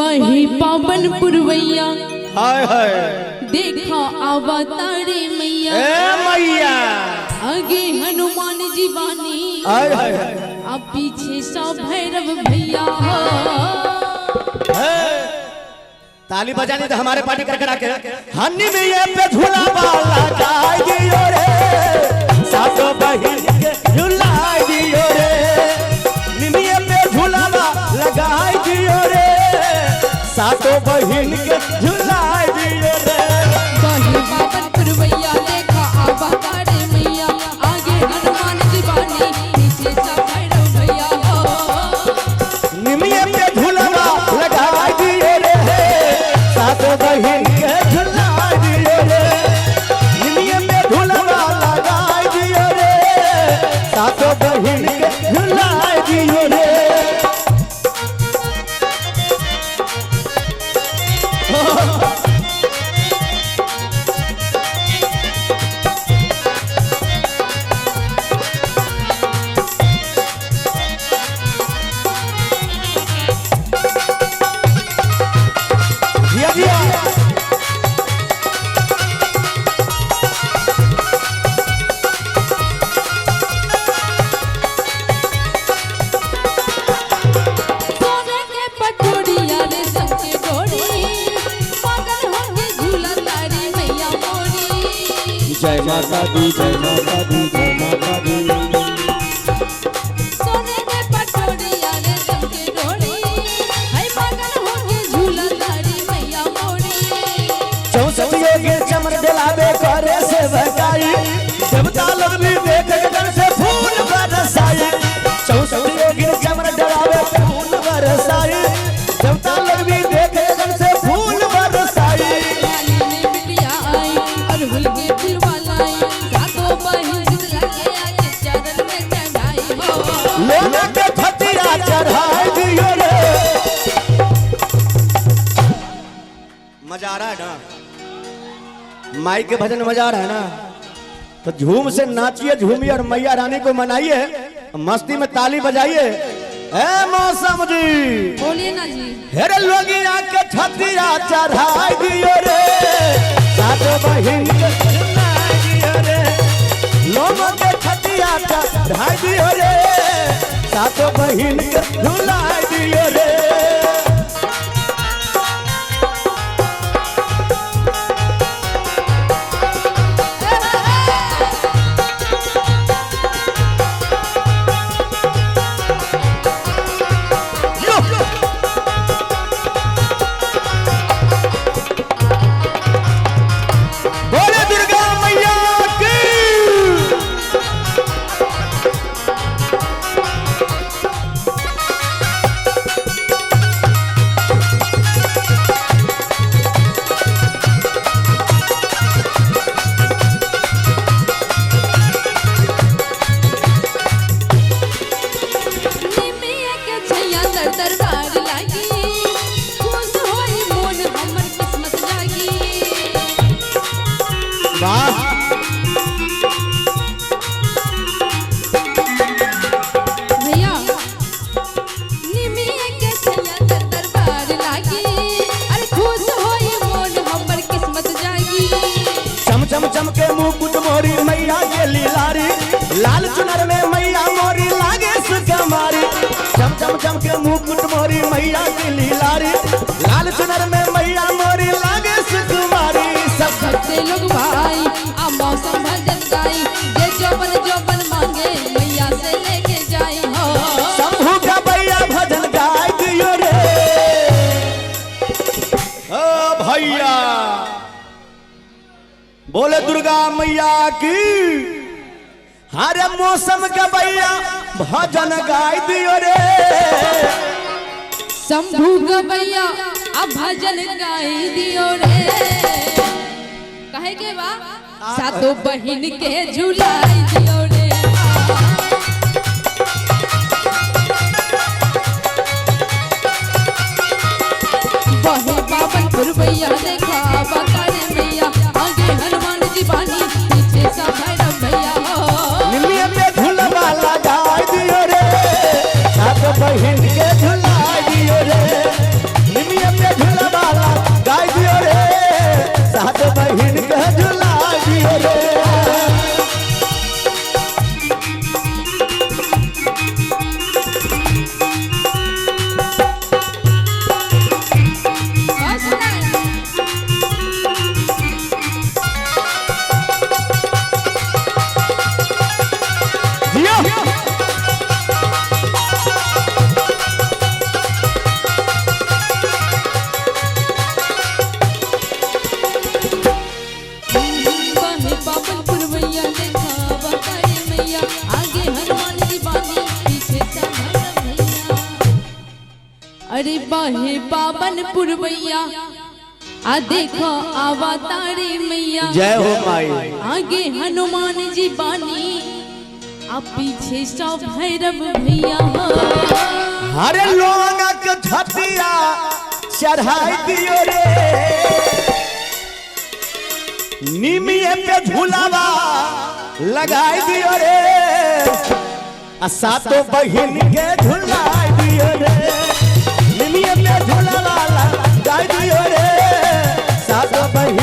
बही पावन पुरवैया, हाय हाय, देखा आवा तारे मैया। ए मैया, आगे हनुमान जी बानी, हाय हाय, आ पीछे सब भैरव भैया। ताली बजानी तो हमारे पार्टी कर करा के हनी में ये पे झूला वाला गाय दियो रे, सातो बहिन के झूला दियो रे, निमिये पे झूला लगाई दियो रे, सातो बहिन के झूला दियो रे। बही पावन पुरवैया, देखा आवा तारे मैया, आगे हनुमान जी बानी, पीछे सब भैरव भैया। निमिये पे झूला लगाई दियो रे, सातो बहिन के झूला दियो रे, निमिये पे झूला लगाई दियो रे, सातो बहिन के झूला दियो रे। जय माता दी, जय माता दी, जय माता दी। सोने के पटोरिया रे सबके डोरी, हाय पागल होके झूला तारी मैया मोरी। 64 योगी चमर डलावे करे सेवकाई, देवता लोग भी देख गगन से फूल बरसाई। 64 योगी चमर डलावे फूल बरसाई, देवता लोग भी देख गगन से फूल बरसाई। रानी ने बिटिया आई अरहुल के फूलवा लाई, सातों बहिन शीतला के आके चरण में चढ़ाई हो। लोना के छतिया चढ़ाई दियो रे। मजा आ रहा है ना माई के भजन, मजा आ रहा है ना? तो झूम से नाचिए, झूमिए और मैया रानी को मनाइए, मस्ती में ताली बजाइए। ए मौसम जी बोलिए ना जी। हेरे लोगिया के छतिया चढ़ाई दियो रे, सातो बहिन के झुलाई दियो रे, लोगों के छतिया चढ़ाई दियो रे, सातो बहिन के झुलाई दियो रे। बोले दुर्गा मैया की। निमिया के छैया दर दरबार लागी, खुश होई मोन हमर किस्मत जागी। वाह, भैया निमिया के छैया दर दरबार लागी, अरे खुश होई मोन हमर किस्मत जागी। चम चम चम के मुकुट मोरी मैया के लीलारी, लाल चुनर में मैया मोरी लागे सुकुमारी। चम चम चम के मुकुट मोरी मैया के लीलारी, लाल चुनर में मैया मोरी लागे सुकुमारी। सब भक्त लोग भाई आ मौसम भजन गाई, जे जोबन जोबन मांगे मैया से लेके जाई हो। शंभू का भैया भजन गाय दियो रे। ओ भैया बोले दुर्गा मैया की। हरे मौसम का भैया भजन गाय दियो रे, शंभू गवैया अब भजन गाई दियो रे। कहे के बा सातों बहिन के झुलाई दियो रे। बहे पावन पुरवैया, देखा तारे मैया, आगे हनुमान जी बानी, पीछे सब भैरव भैया हो। निमिया पे झूला लगाई दियो रे, सात बहिन के झुला दियो रे। निमिया अरे बाहे पावन पुरवैया, आ देखो आवा तारे मैया। जय हो माई। आगे हनुमान जी बानी, आ पीछे सब भैरव भैया। अरे लोंगा के छतिया चढ़ाई दियो रे, निमिये पे झूलावा लगाई दियो रे, आ सातों बहिन के झुलाई दियो रे, निमिये पे झूलावा लगाई दियो रे, सातों बहिन।